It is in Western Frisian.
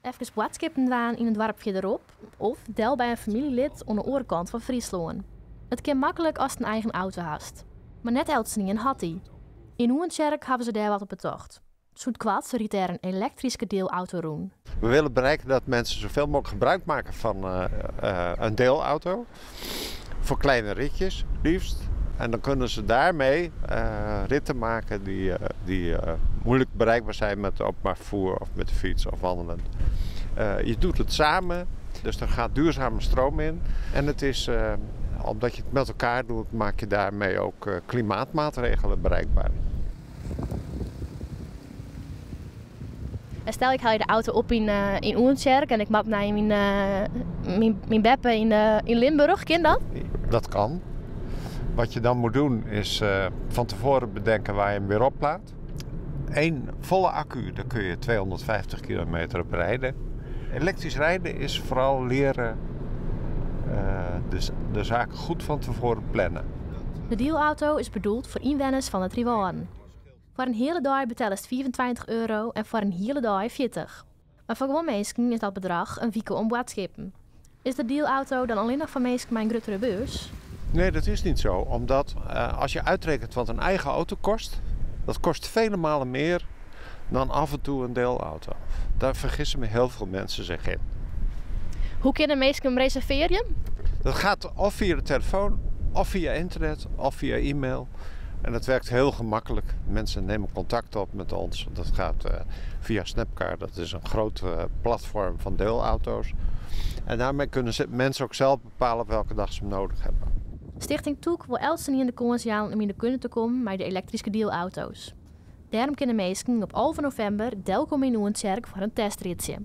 Efkes boadskippen dwaan yn in doarp fierderop of del by in famyljelid oan de oare kant fan Fryslân. It kin maklik ast in eigen auto hast. Mar net eltsenien hat dy. Yn Oentsjerk hawwe se dêr wat op betocht. Sûnt koart rydt dêr in elektryske dielauto rûn. We willen bereiken dat mensen zoveel mogelijk gebruik maken van een deelauto. Voor kleine ritjes liefst. En dan kunnen ze daarmee ritten maken die moeilijk bereikbaar zijn met openbaar vervoer of met de fiets of wandelend. Je doet het samen, dus er gaat duurzame stroom in. En het is, omdat je het met elkaar doet, maak je daarmee ook klimaatmaatregelen bereikbaar. En stel ik helje de auto op yn Oentsjerk en ik moat nei myn beppe yn Limburg, kin dat? Dat kan. Wat je dan moet doen is van tevoren bedenken waar je hem weer oplaadt. Eén volle accu, daar kun je 250 kilometer op rijden. Elektrisch rijden is vooral leren de zaak goed van tevoren plannen. De deelauto is bedoeld foar ynwenners fan de Trewâlden. Foar in hiele dei betellest €25 en foar in hiele dei 40. Mar foar guon minsken is dat bedrach in wike oan boadskippen. Is de deelauto dan allinnich foar minsken mei in gruttere beurs? Nee, dat is niet zo. Omdat als je uitrekent wat een eigen auto kost, dat kost vele malen meer dan af en toe een deelauto. Daar vergissen heel veel mensen zich in. Hoe kunnen mensen hem reserveren? Dat gaat of via de telefoon, of via internet, of via e-mail. En dat werkt heel gemakkelijk. Mensen nemen contact op met ons. Dat gaat via Snapcar. Dat is een groot platform van deelauto's. En daarmee kunnen mensen ook zelf bepalen welke dag ze hem nodig hebben. Stichting Tûk wol eltsenien de kâns jaan om yn de kunde te kommen mei de elektryske dielauto's. Dêrom kinne minsken op 11 novimber delkomme yn Oentsjerk foar in testritsje.